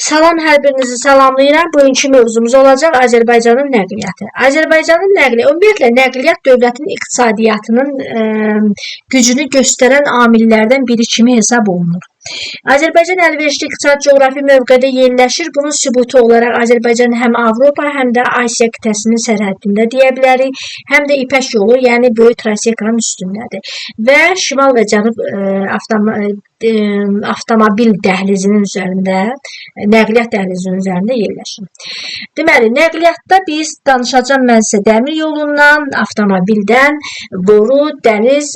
Salam, hər birinizi salamlayıram. Bugünkü mövzumuz olacaq Azərbaycanın nəqliyyatı. Azərbaycanın nəqliyyatı, ümumiyyətlə nəqliyyat dövlətin iqtisadiyyatının gücünü göstərən amillərdən biri kimi hesab olunur. Azərbaycan əlverişli iqtisadi coğrafi mövqedə yerləşir. Bunun sübutu olaraq Azərbaycan həm Avropa, həm də Asiya qitəsinin sərhəddində deyə bilərik, həm də İpək yolu, yəni Böyük Trasekanın üstündədir. Və şimal və cənub avtomobil dəhlizinin üzərində, nəqliyyat dəhlizinin üzərində yerləşir. Deməli, nəqliyyatda biz danışacağam mən sizə dəmir yolundan, avtomobildən, boru, dəniz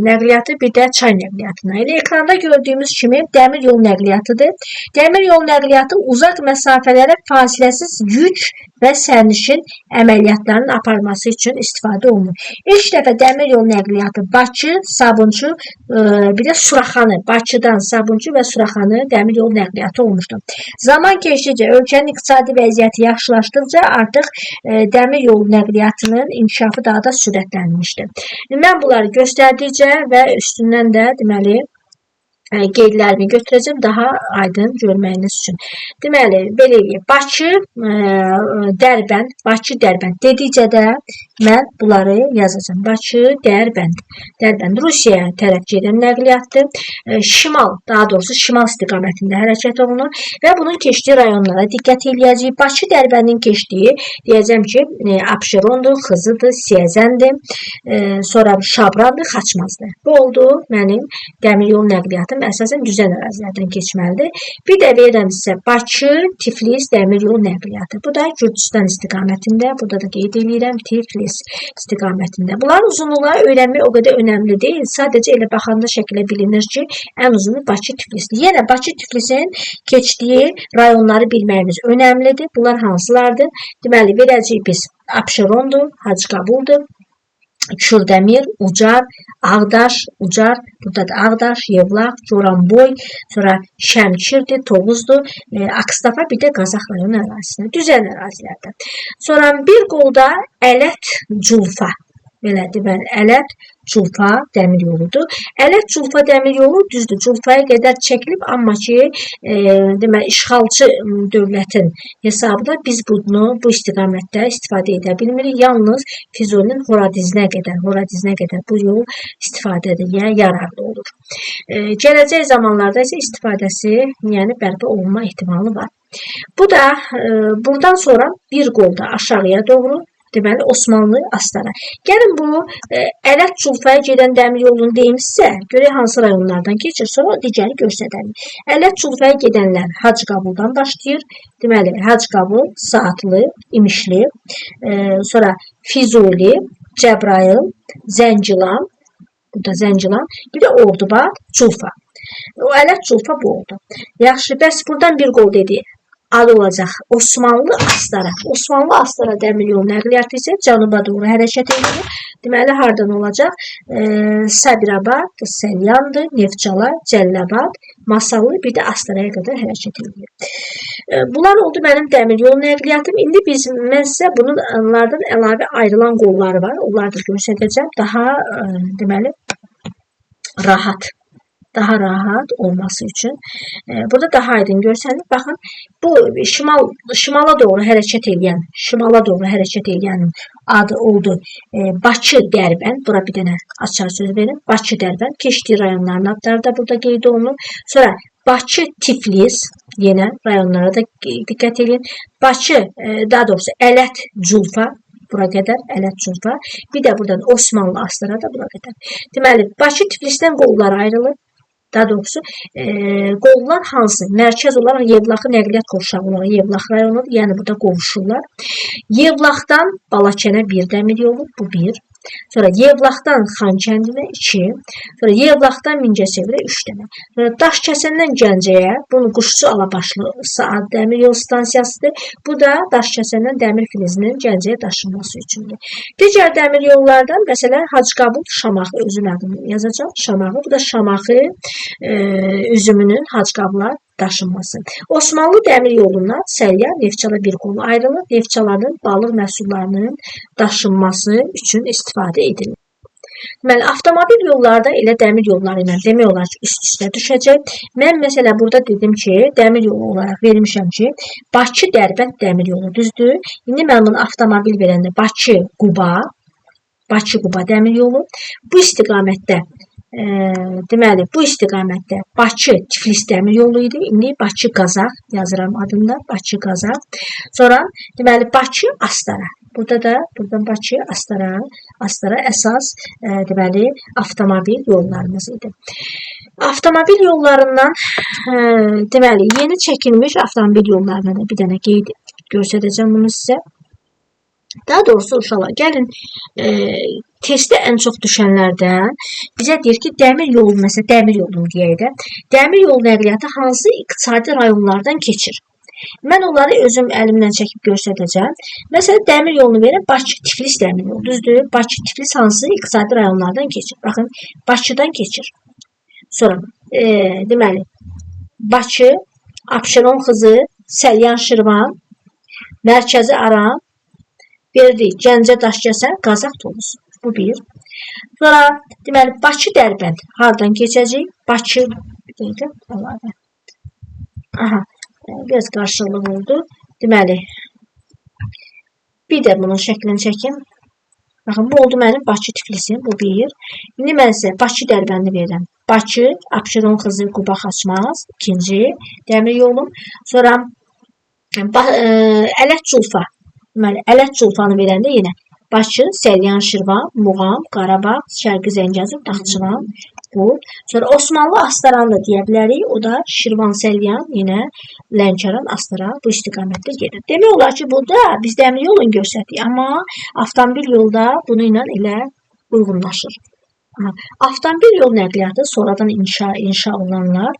nəqliyyatı, bir də çay nəqliyyatından. Elə ekranda gördüyümüz kimi dəmir yol nəqliyyatıdır. Dəmir yol nəqliyyatı uzaq məsafələrə fasiləsiz yük və sərnişin əməliyyatlarının aparılması üçün istifadə olunur. İlk dəfə dəmir yol nəqliyyatı Bakı, Sabunçu, bir də Suraxanı, Bakıdan Sabunçu və Suraxanı dəmir yol nəqliyyatı olmuşdur. Zaman keçdikcə, ölkənin iqtisadi vəziyyəti yaxşılaşdıqca artıq dəmir yol nəqliyyatının inkişafı daha da sürətlənmişdir. Mən bunları göstərdikcə və üstündən də deməli qeydlərimi götürəcəm daha aydın görməyiniz üçün. Deməli, belə eləyək. Bakı, Dərbənd, Bakı, Dərbənd dedikcə də mən bunları yazacağam. Bakı, Dərbənd. Dərbənd Rusiyaya tərəf gedən nəqliyyatdır. Şimal, daha doğrusu şimal istiqamətində hərəkət olunur və bunun keçdiyi rayonlara diqqət eləyəcəyik. Bakı Dərbəndin keçdiyi, deyəcəm ki, Abşerondur, Xızıdır, Siyəzəndir, sonra Şabrandır, Xaçmazdır. Bu oldu mənim dəmir yol nəqliyyatım. Əsasən düzən ərazilərdən keçməlidir. Bir də verirəm sizə Bakı, Tiflis dəmir yol nəqliyyatı. Bu da Gürcüstan istiqamətində. Burada da qeyd eləyirəm Tiflis istiqamətində. Bunların uzunluqları öyrənmək o qədər önəmli deyil. Sadəcə elə baxanda şəkilə bilinir ki, ən uzunu Bakı Tiflisdir. Yenə Bakı Tiflisin keçdiyi rayonları bilməyimiz önəmlidir. Bunlar hansılardır? Deməli, verəcəyik biz Abşerondur, Hacıqabuldur, Kürdəmir, Ucar, Ağdaş, Ucar, burada da Ağdaş, Yevlax, Goranboy, sonra Şəmkirdir, Tovuzdur, Akstafa, bir də Qazax rayonu ərazisində, düzən ərazilərdə. Sonra bir qolda Ələt, Culfa. Belə deməli, Ələt, Culfa dəmir yoludur. Ələt Culfa dəmir yolu düzdür, Culfaya qədər çəkilib, amma ki, deməli işğalçı dövlətin hesabına biz bunu bu istiqamətdə istifadə edə bilmirik. Yalnız Füzulinin Horadizinə qədər bu yol istifadəyə yararlı olur. Gələcək zamanlarda isə istifadəsi, yəni bərpa olunma ehtimalı var. Bu da buradan sonra bir qolda aşağıya doğru, deməli Osmanlı Astara. Gəlin bu Ələt Culfaya gedən dəmir yolunu deyim sizə, görək hansı rayonlardan keçir, sonra digəri göstərəlim. Ələt Culfaya gedənlər Hacıqabuldan başlayır. Deməli Hacıqabul, Saatlı, İmişli, sonra Füzuli, Cəbrayıl, Zəngilan, burada Zəngilan, bir də Ordubad, Culfa. O Ələt Culfa bu oldu. Yaxşı, bəs buradan bir qol dedi. Adı olacaq Osmanlı Astara. Osmanlı Astara dəmir yol nəqliyyatı isə cənuba doğru hərəkət edir. Deməli, hardan olacaq? Sabirabad, Səlyandır, Neftçala, Cəllabad, Masallı, bir də Astaraya qədər hərəkət edir. Bunlar oldu mənim dəmir yol nəqliyyatım. İndi mən sizə bunlardan əlavə ayrılan qolları var. Onları da göstərəcəm. Daha deməli rahat olması üçün. Burada daha aydın görsənir. Baxın, bu şimala doğru hərəkət eləyən, şimala doğru hərəkət eləyənin adı oldu Bakı Dərbənd. Bura bir dənə açar söz verin. Bakı Dərbənd keçdiyi rayonların adları da burada qeyd olunur. Sonra Bakı Tiflis, yenə rayonlara da diqqət edin. Bakı, daha doğrusu Ələt Culfa, bura qədər Ələt Culfa. Bir də buradan Osmanlı Astara da bura qədər. Deməli, Bakı Tiflisdən qollar ayrılır. Daha doğrusu, qollar hansı? Mərkəz olaraq Yevlaxı nəqliyyat qovşağı olaraq Yevlax rayonudur. Yəni burada qovuşurlar. Yevlaxdan Balakənə bir dəmir yolu, bu bir. Sonra Yevlaxdan Xankəndinə 2. Sonra Yevlaxdan Mingəçevirə 3 dənə. Sonra Daşkəsəndən Gəncəyə, bunu Quşçu Alabaşlı saat dəmir yol stansiyasıdır. Bu da Daşkəsəndən dəmir filizinin Gəncəyə daşınması üçündür. Digər dəmir yollardan məsələn Hacıqabul Şamaxı, özüm adını yazacağam. Şamaxı. Bu da Şamaxı üzümünün Hacıqabula daşınması. Osmanlı dəmir yolundan Səlya, Neftçala bir qolu ayrılır. Neftçalanın balıq məhsullarının daşınması üçün istifadə edilir. Deməli, avtomobil yolları da elə dəmir yolları ilə demək olar ki, üst-üstə düşəcək. Mən məsələ burada dedim ki, dəmir yolu olaraq vermişəm ki, Bakı-Dərbənd dəmir yolu, düzdür? İndi mən bunu avtomobil verəndə Bakı-Quba, Bakı-Quba dəmir yolu. Bu istiqamətdə deməli, bu istiqamətdə Bakı-Tiflis dəmir yolu idi. İndi Bakı-Qazax yazıram adında, Bakı-Qazax. Sonra deməli Bakı-Astara. Burada da buradan Bakı, Astara, Astara əsas deməli avtomobil yollarımız idi. Avtomobil yollarından deməli yeni çəkilmiş avtomobil yollarına da bir dənə qeyd göstərəcəm bunu sizə. Daha doğrusu uşaqlar, gəlin testdə ən çox düşənlərdən bizə deyir ki, dəmir yolu, məsələn, dəmir yolunu deyək də, dəmir yolu nəqliyyatı hansı iqtisadi rayonlardan keçir? Mən onları özüm əlimlə çəkib göstərəcəm. Məsələn, dəmir yolunu verir Bakı-Tiflis dəmir yolu, düzdür? Bakı-Tiflis hansı iqtisadi rayonlardan keçir? Baxın, Bakıdan keçir. Sonra, deməli, Bakı, Abşeron Xızı, Səlyan Şirvan, Mərkəzi Aran, verdik Gəncə Daşkəsən, Qazax Tovuz. Bu bir. Sonra, deməli, Bakı-Dərbənd hardan keçəcək? Bakı, bir dəqiqə, əlavə. Aha, biraz qarşılıq oldu. Deməli, bir də bunun şəklini çəkim. Baxın, bu oldu mənim Bakı-Tiflisim, bu bir. İndi mən sizə Bakı-Dərbəndi verirəm. Bakı, Abşeron Xızı, Quba Xaçmaz, ikinci dəmir yolum. Sonra Ələt Culfa. Deməli, Ələt Culfanı verəndə yenə Bakı, Səlyan Şirvan, Muğam, Qarabağ, Şərqi Zəngəzur, Naxçıvan. Bu. Sonra Osmanlı Astaranı da deyə bilərik. O da Şirvan Səlyan, yenə Lənkəran Astara bu istiqamətdə gedir. Demək olar ki, burada biz dəmir yolunu göstərdik, amma avtomobil yolda bununla elə uyğunlaşır. Avtomobil yol nəqliyyatı sonradan inşa olunanlar,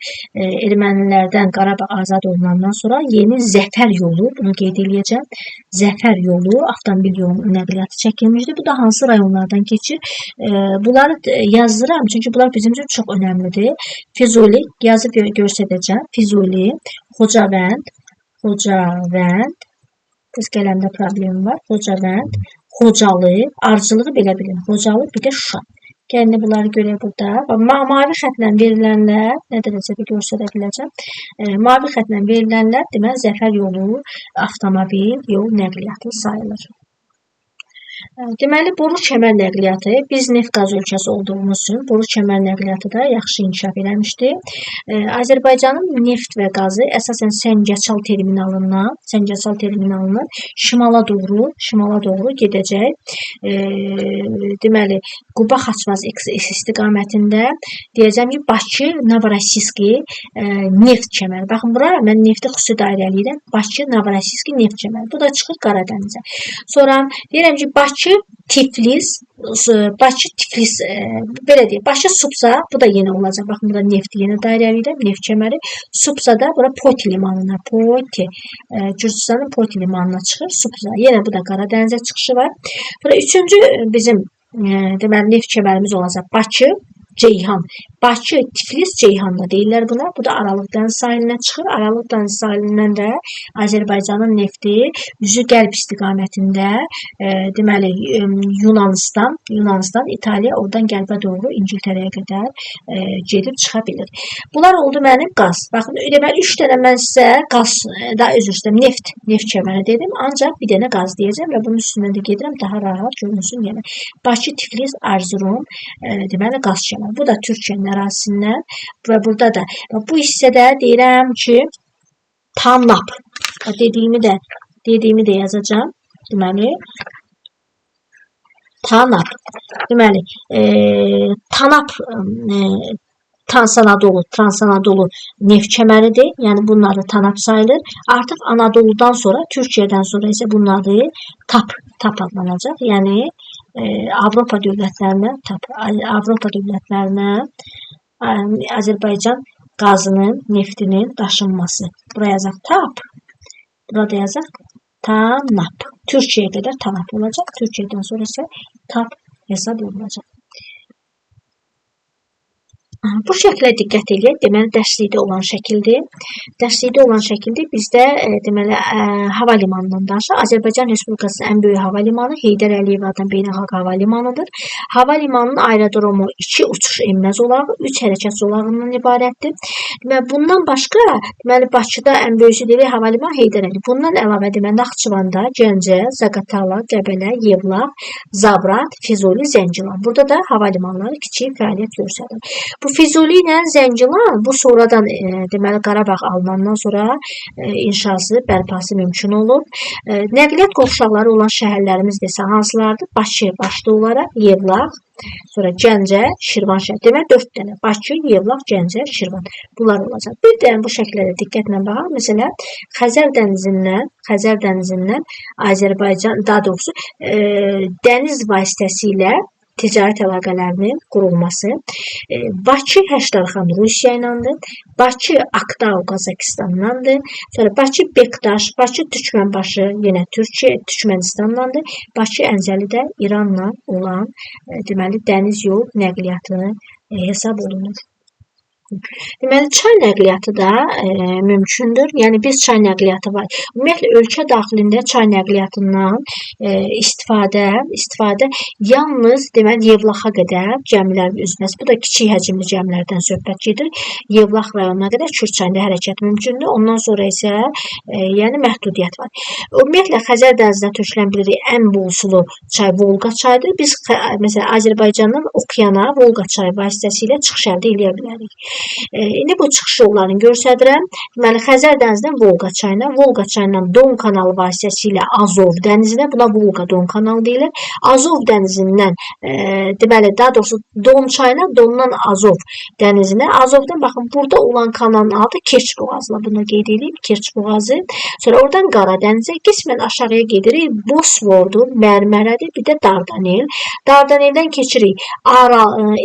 ermənilərdən Qarabağ azad olunandan sonra yeni Zəfər yolu, bunu qeyd eləyəcəm. Zəfər yolu avtomobil yolu nəqliyyatı çəkilmişdir. Bu da hansı rayonlardan keçir? Bunları yazdıram, çünki bunlar bizim üçün çox önəmlidir. Füzuli yazıb göstərəcəm. Füzuli, Xocavənd, Xocavənd, qız qələmdə problemim var. Xocavənd, Xocalı, arıcılığı belə bilin. Xocalı, bir də Şuşa. Gəlin bunları görək burada. Mavi xətlə verilənlər, nə dərəcədə göstərə biləcəm. Mavi xətlə verilənlər, deməli, Zəfər yolu avtomobil yol nəqliyyatı sayılır. Deməli, boru kəmər nəqliyyatı, biz neft qaz ölkəsi olduğumuz üçün boru kəmər nəqliyyatı da yaxşı inkişaf eləmişdi. Azərbaycanın neft və qazı əsasən Səngəçal terminalından şimala doğru gedəcək. Deməli, Quba Xaçmaz istiqamətində deyəcəm ki, Bakı Novorossiyski neft kəməri. Baxın, bura mən nefti xüsusi dairə eləyirəm. Bakı Novorossiyski neft kəməri. Bu da çıxır Qaradənizə. Sonra deyirəm ki, Bakı Tiflis, belə deyək, Bakı Supsa, bu da yenə olacaq. Baxın, burada nefti yenə dairə eləyirəm, neft kəməri. Supsa da bura Poti limanına, Poti, Gürcüstanın Poti limanına çıxır. Supsa, yenə bu da Qaradənizə çıxışı var. Sonra üçüncü bizim deməli, neft kəmərimiz olacaq Bakı, Ceyhan. Bakı, Tiflis, Ceyhan da deyirlər buna. Bu da Aralıq dəniz sahilinə çıxır. Aralıq dəniz sahilindən də Azərbaycanın nefti üzü qərb istiqamətində, deməli, Yunanistan, İtaliya, oradan qərbə doğru İngiltərəyə qədər gedib çıxa bilir. Bunlar oldu mənim qaz. Baxın, deməli, 3 dənə mən sizə qaz, daha üzr istəyirəm, neft kəməri dedim. Ancaq bir dənə qaz deyəcəm və bunun üstündən də gedirəm, daha rahat görünsün yenə. Bakı, Tiflis, Erzurum, deməli, qaz kəməri. Bu da Türkiyənin ərazisindən və burada da bu hissədə deyirəm ki, TANAP dediyimi də yazacağam. Deməli, TANAP. Deməli, TANAP Trans-Anadolu neft kəməridir. Yəni bunun adı TANAP sayılır. Artıq Anadoludan sonra, Türkiyədən sonra isə bunun adı TAP adlanacaq. Yəni Avropa dövlətlərinə TAP, Avropa dövlətlərinə Azərbaycan qazının, neftinin daşınması. Buraya yazaq TAP, burada yazaq TANAP. Türkiyəyə qədər TANAP olacaq. Türkiyədən sonra isə TAP hesab olunacaq. Bu şəklə diqqət eləyək. Deməli, dərslikdə olan şəkildir. Dərslikdə olan şəkildə bizdə deməli hava limanından danışır. Azərbaycan Respublikasının ən böyük hava limanı Heydər Əliyev adına beynəlxalq hava limanıdır. Hava limanının aerodromu 2 uçuş enmə zolağı, 3 hərəkət zolağından ibarətdir. Deməli, bundan başqa, deməli, Bakıda ən böyüsü deyilir hava limanı Heydər Əliyev. Bundan əlavə deməli Naxçıvanda, Gəncə, Zaqatala, Qəbələ, Yevlax, Zabrat, Füzuli, Zəngilan. Burada da hava limanları kiçik fəaliyyət göstərir. Bu Füzuli ilə Zəngilan bu sonradan deməli Qarabağ alınandan sonra inşası, bərpası mümkün olub. Nəqliyyat qovşaqları olan şəhərlərimiz desə hansılardır? Bakı başda olaraq, Yevlax, sonra Gəncə, Şirvan şəhər. Deməli 4 dənə. Bakı, Yevlax, Gəncə, Şirvan. Bunlar olacaq. Bir dənə bu şəklə də diqqətlə baxaq. Məsələn, Xəzər dənizindən Azərbaycan, daha doğrusu dəniz vasitəsilə ticarət əlaqələrinin qurulması. Bakı Həştərxan Rusiya ilədir. Bakı Aktau Qazaxıstandandır. Sonra Bakı Bektaş, Bakı Türkmənbaşı yenə Türkiyə, Türkmənistandandır. Bakı Ənzəli də İranla olan deməli dəniz yol nəqliyyatını hesab olunur. Deməli, çay nəqliyyatı da mümkündür. Yəni, biz çay nəqliyyatı var. Ümumiyyətlə, ölkə daxilində çay nəqliyyatından istifadə yalnız deməli, Yevlaxa qədər gəmilərin üzməsi. Bu da kiçik həcmli gəmilərdən söhbət gedir. Yevlax rayonuna qədər Kür çayında hərəkət mümkündür. Ondan sonra isə yəni məhdudiyyət var. Ümumiyyətlə, Xəzər dənizinə tökülən bilirik ən bol sulu çay Volqa çayıdır. Biz məsələn, Azərbaycandan okeana Volqa çayı vasitəsilə çıxış əldə eləyə bilərik. İndi bu çıxış yollarını göstərirəm. Deməli, Xəzər dənizindən Volqa çayına, Volqa çayından Don kanalı vasitəsilə Azov dənizinə, buna Volqa Don kanalı deyilir. Azov dənizindən, deməli, daha doğrusu Don çayına, Dondan Azov dənizinə. Azovdan baxın, burada olan kanalın adı Kerç boğazına, bunu qeyd edeyim, Kerç boğazı. Sonra oradan Qara dənizə, qismən aşağıya gedirik. Bosfordur, Mərmərədir, bir də Dardanel. Dardaneldən keçirik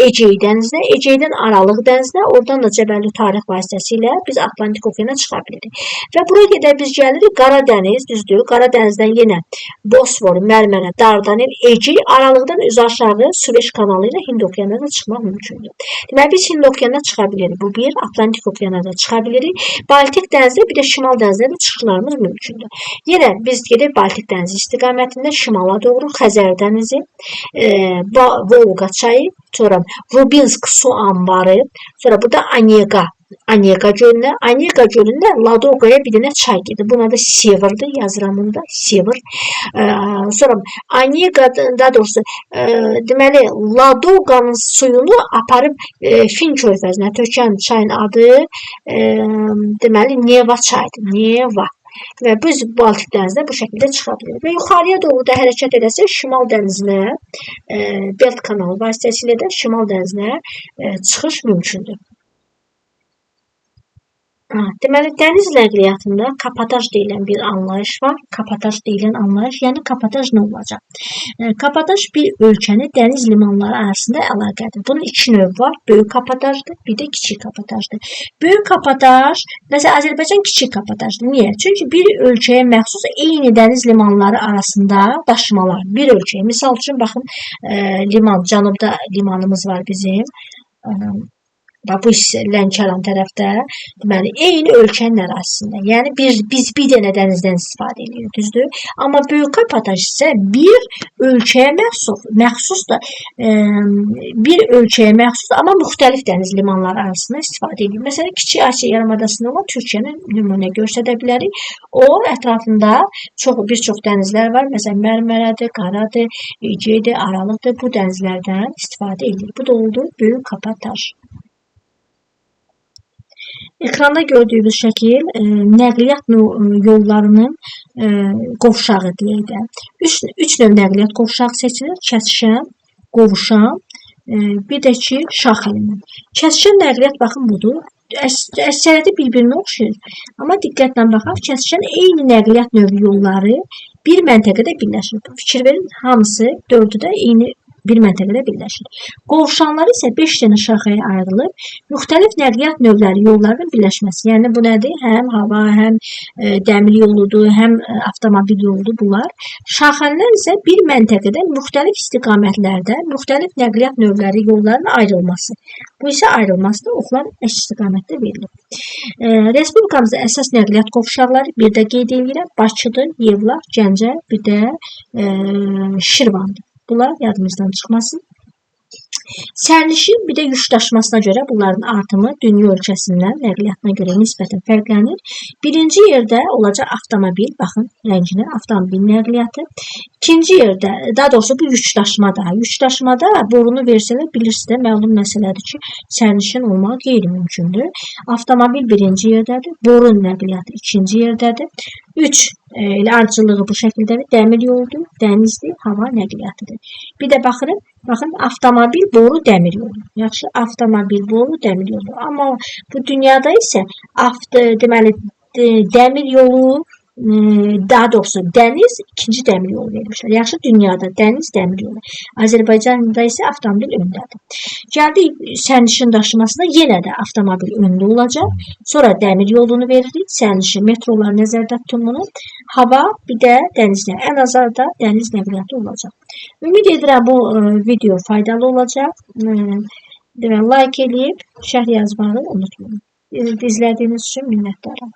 Egey dənizinə, Egeydən Aralıq dənizinə, oradan da Cəbəli Tarix vasitəsilə biz Atlantik okeana çıxa bilirik. Və buraya qədər biz gəlirik Qara dəniz, düzdür? Qara dənizdən yenə Bosfor, Mərmərə, Dardanel, Egey, Aralıqdan üzü aşağı Süveyş kanalı ilə Hind okeanına da çıxmaq mümkündür. Deməli, biz Hind okeanına çıxa bilirik. Bu bir, Atlantik okeana da çıxa bilirik. Baltik dənizdə, bir də Şimal dənizinə də çıxışlarımız mümkündür. Yenə biz gedək Baltik dənizi istiqamətində şimala doğru Xəzər dənizi, Volqa çayı, sonra Rubinsk su anbarı, sonra burada Onega gölünə, Onega gölündə Ladogaya bir dənə çay gedir. Buna da Severdir, yazıram bunu da, Sever. Sonra Onega, daha doğrusu, deməli, Ladoqanın suyunu aparıb Fin körfəzinə tökən çayın adı, deməli, Neva çayıdır, Neva. Və biz Baltik dənizinə bu şəkildə çıxa bilirik. Və yuxarıya doğru da hərəkət edəsə Şimal dənizinə, Belt kanalı vasitəsilə də Şimal dənizinə çıxış mümkündür. Deməli, dəniz nəqliyyatında kabotaj deyilən bir anlayış var. Kabotaj deyilən anlayış, yəni kabotaj nə olacaq? Kabotaj bir ölkəni dəniz limanları arasında əlaqədir. Bunun iki növü var. Böyük kabotajdır, bir də kiçik kabotajdır. Böyük kabotaj, məsələn, Azərbaycan kiçik kabotajdır. Niyə? Çünki bir ölkəyə məxsus eyni dəniz limanları arasında daşımalar bir ölkəyə. Misal üçün, baxın, liman, cənubda limanımız var bizim. Bax, bu hissə Lənkəran tərəfdə, deməli, eyni ölkənin ərazisində. Yəni, biz bir dənə dənizdən istifadə edirik, düzdür? Amma böyük kabotaj isə bir ölkəyə məxsus da, bir ölkəyə məxsus, amma müxtəlif dəniz limanları arasında istifadə edilir. Məsələn, Kiçik Asiya yarımadasında olan Türkiyəni nümunə göstərə bilərik. O, ətrafında bir çox dənizlər var. Məsələn, Mərmərədir, Qaradır, Egeydir, Aralıqdır. Bu dənizlərdən istifadə edilir. Bu da oldu böyük kabotaj. Ekranda gördüyünüz şəkil nəqliyyat yollarının qovşağı deyək də. Üç növ nəqliyyat qovşağı seçilir. Kəsişən, qovuşan, bir də ki, şax element. Kəsişən nəqliyyat baxın budur. Əksəriyyəti bir-birinə oxşayır. Amma diqqətlə baxaq, kəsişən eyni nəqliyyat növü yolları bir məntəqədə birləşir. Fikir verin, hamısı dördü də eyni Bir məntəqədə birləşir. Qovşanlar isə 5 dənə şaxəyə ayrılır. Müxtəlif nəqliyyat növləri yollarının birləşməsi. Yəni bu nədir? Həm hava, həm dəmir yoludur, həm avtomobil yoludur bunlar. Şaxələr isə bir məntəqədə müxtəlif istiqamətlərdə müxtəlif nəqliyyat növləri yollarının ayrılması. Bu isə ayrılmasıdır. Oxlar əks istiqamətdə verilir. Respublikamızda əsas nəqliyyat qovşaqları bir də qeyd edirəm. Bakıdır, Yevlax, Gəncə, bir də Şirvandır. Bunlar yadımızdan çıxmasın. Sərnişin bir də yükdaşımasına görə bunların artımı dünya ölkəsindən nəqliyyatına görə nisbətən fərqlənir. Birinci yerdə olacaq avtomobil, baxın rənginə, avtomobil nəqliyyatı. İkinci yerdə, daha doğrusu bu yükdaşımada. Yükdaşımada borunu versələr bilirsiniz də məlum məsələdir ki, sərnişin olmağı qeyri-mümkündür. Avtomobil birinci yerdədir, boru nəqliyyatı ikinci yerdədir. 3 elə ardıcıllığı bu şəkildədir. Dəmir yoludur, dənizdir, hava nəqliyyatıdır. Bir də baxırıq, baxın avtomobil, boru, dəmir yolu. Yaxşı, avtomobil, boru, dəmir yolu. Amma bu dünyada isə deməli dəmir yolu, daha doğrusu dəniz ikinci dəmir yolu vermişlər. Yaxşı, dünyada dəniz dəmir yolu. Azərbaycanda isə avtomobil öndədir. Gəldik sərnişin daşımasına, yenə də avtomobil öndə olacaq. Sonra dəmir yolunu veririk. Sərnişin metrolar nəzərdə tutun bunu. Hava, bir də dənizdə. Ən azı da dəniz nəqliyyatı olacaq. Ümid edirəm bu video faydalı olacaq. Deməli, like eləyib şərh yazmağı unutmayın. İzlədiyiniz üçün minnətdaram.